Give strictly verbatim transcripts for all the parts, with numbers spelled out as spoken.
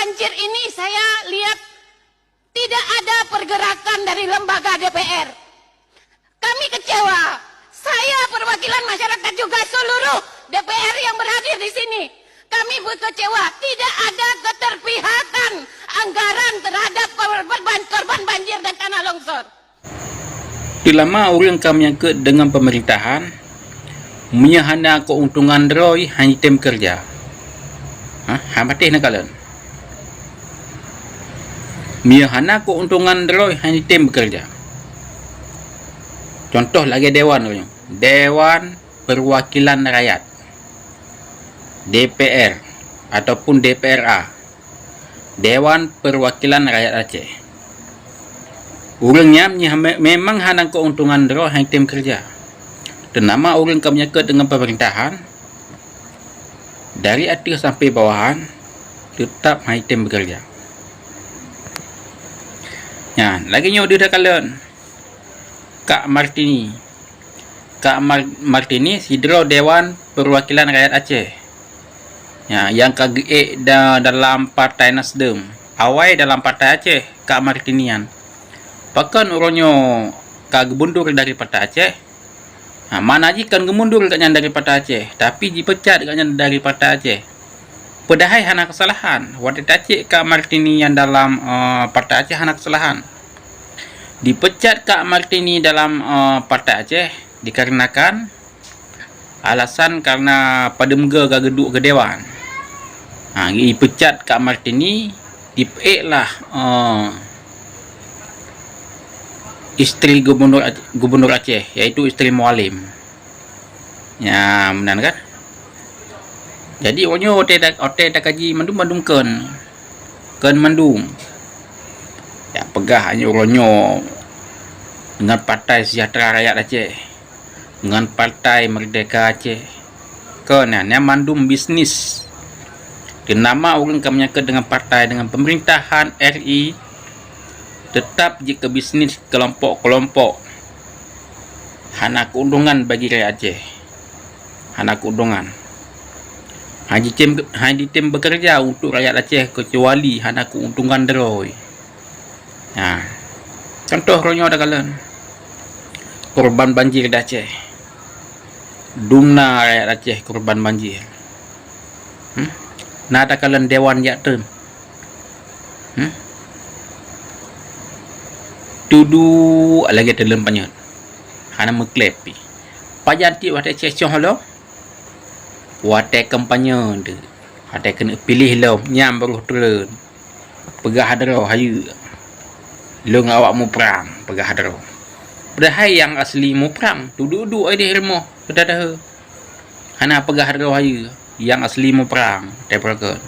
Banjir ini saya lihat tidak ada pergerakan dari lembaga D P R. Kami kecewa. Saya perwakilan masyarakat juga seluruh D P R yang berhadir di sini. Kami berkecewa. Tidak ada keterpihakan anggaran terhadap korban, korban banjir dan tanah longsor. Teulama ureuëng ka menyangkut dengan pemerintahan, meunyoe hana keuntungan droe hana tem kerja. Ha, ha patéh neukalon. Meunyoe hana keuntungan droe hana tem bekerja. Contoh lagée dewan, Dewan Perwakilan Rakyat, D P R ataupun D P R A, Dewan Perwakilan Rakyat Aceh. Ureuëng nyan me-, memang hana keuntungan droe hana tem kerja. Teunama ureuëng ka menyangkut dengan pemerintahan, dari ateueh sampai bawahan, teutap hana tem bekerja. Nyan, lagée nyoe deuh takalon Kak Martini. Kak Mar-, Martini sidroe Dewan Perwakilan Rakyat Aceh. Ya, nyang ka geuék da-, dalam Partai Nasdem. Awai dalam Partai Aceh, Kak Martini nyan. Pakon uroe nyoe ka geumundur dari Partai Aceh? Ha, mana jih kon geumundur gobnyan dari Partai Aceh, tapi jipecat gobnyan dari Partai Aceh. Padahai hana keusalahan. Watée tacék Kak Martini nyang dalam, eh, Partai Aceh hana keusalahan. Dipecat Kak Martini dalam, eh, Partai Aceh dikarenakan alasan karena padum goe ka geuduek keu dewan. Ha, jipecat Kak Martini, dipeuék lah, eh, istri gubernur Ac-, gubernur Aceh, yaitu istri Mualim. Ya, meunan kan? Jadi, uroe nyoe watée ta-, watée takaji mandum-mandum kon, kon mandum. Ya, peugah nyoe uroe nyoe ngon Partai Sejahtera Rakyat Aceh, ngon Partai Merdeka Aceh. Kon nyan, nyan mandum bisnis. Teunama ureuëng ka menyangkut dengan partai, dengan pemerintahan R I, teutap jih keu bisnis kelompok-kelompok. Hana keuntungan bagi rakyat Aceh. Hana keuntungan. Hana jitem, hana jitem bekerja untuk rakyat Aceh kecuali hana keuntungan droe. Ha. Contoh uroe nyoe takalon. Korban banjir di Aceh. Dum na rakyat Aceh korban banjir. Hmm? Na takalon dewan jak treun. Hmm? Tudu lagée teuleueng panyöt. Hana meuklep pih. Pajan tiep watée cecok lom? Watée kampanye tu. Watée keuneuk piléh lom, nyan baru treun. Peugah droe hayeue. Lôn awak muprang, peugah droe. Padahai nyang asli muprang, duek-duek ideh rumoh, peugah dahé. Hana peugah droe hayeue, nyang asli muprang, teupeureukeuen.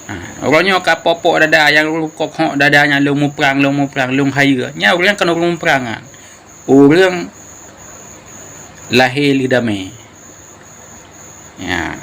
Ha, uroe nyoe ka pok-pok dada, nyang rukok hok dada nyan lôn muprang, lôn muprang, lôn hayeue. Nyan ureuëng kan ureuëng muprang nyan. Ureuëng lahé lé damé. Ya,